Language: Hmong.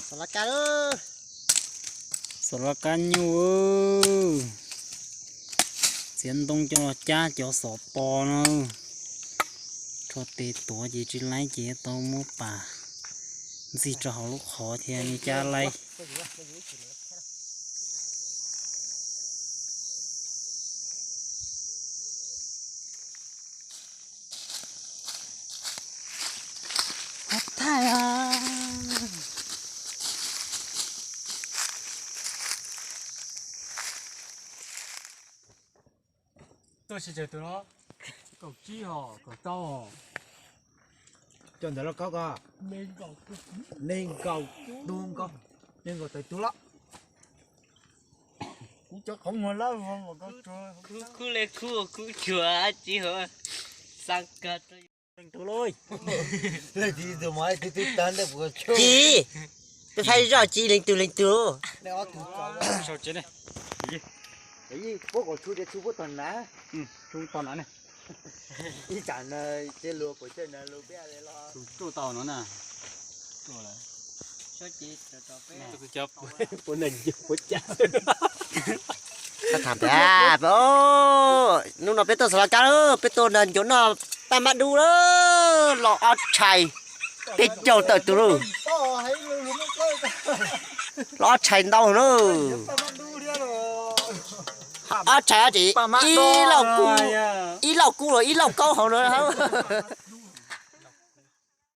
Xov laj kab, xov laj kab nyuj, txiav ntoo coj los cab cov xov pos no, rho tes tuav ces tsis laib ces tau muab pas ntxig rau hauv lub qhov thiab cab laib. Thaij a. Tuaj tsis tsawg tus no, kaum tsib hos kaum rau hos. Cov ntawd los kaub ko, nees nkaum tus nkaus, nees nkaum tawm tus los. Kuv cov qhov muag lab vog. Khub le khub khub cuag tsis hos, xav kawg. Leej twg lauj? Leej twg tus mos leej twg twb tag ntawm puas tsuaj. Ci, twb thaij zoj ci leej twg leej twg. Sau tsev ne. Puab kom tsu tias tsu puab tog nav. Tsu tog nav ne. Ib tsam na, tsev luag puas coj na lub peb los. Tsu tau no na. Puas neeg puas cas. Tham pab, hnub no peb tuaj xov laj kab lawm, peb tuaj nrog ncuav noj paj mab dub lawm, los ob tshais, peb caug tawm tus lawm. Los ob tshais ntau lawm. Ob tshais ces ib lauj kub, ib lauj kub los ib lauj kaub hauv no.